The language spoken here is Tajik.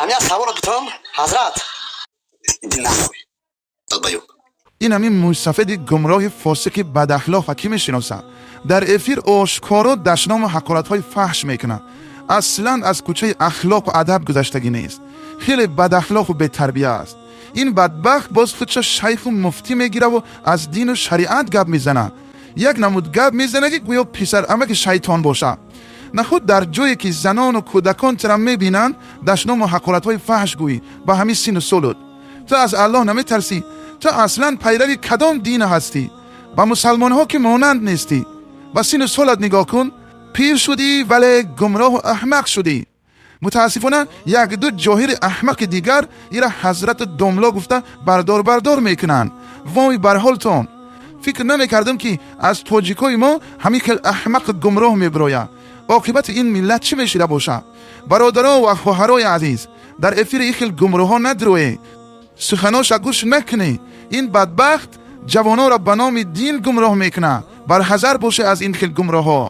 Ҳамин як саволо битам, ҳазрат. Иди нахуй, долбоёб. Ин ҳамин мӯйсафеди гумроҳи фосиқи бадахлоқа кӣ мешиносад? Дар эфир ошкоро дашному ҳақоратҳои фаҳш мекунад. Аслан аз кӯчаи ахлоқу адаб гузаштагӣ нест, хеле бадахлоқу бетарбия аст. Ин бадбахт боз худша шайху муфтӣ мегираву аз дину шариат гап мезанад. Як намуд гап мезанад, ки гӯё писарамаки шайтон бошад. Нахуд дар ҷое ки занону кӯдакон тира мебинанд, дашному ҳақоратҳои фаҳш гӯӣ? Ба ҳамин сину солут ту аз Аллоҳ наметарсӣ? Ту аслан пайрави кадом дин ҳастӣ? Ба мусалмонҳо ки монанд нестӣ. Ба сину солат нигоҳ кун, пир шудӣ, вале гумроҳу аҳмақ шудӣ. Мутаассифона, якду ҷоҳири аҳмақи дигар ира ҳазрату домло гуфта бардор бардор мекунанд. Вой бар ҳолтон! Фикр намекардам, ки аз тоҷикои мо ҳамин хел аҳмақу гумроҳ мебирояд. Оқибати ин миллат чӣ мешида бошад? Бародаро ва хоҳарои азиз, дар эфири ин хел гумроҳҳо надироед, суханоша гӯш накунед. Ин бадбахт ҷавононро ба номи дин гумроҳ мекунад. Барҳазар боше аз ин хел гумроҳҳо.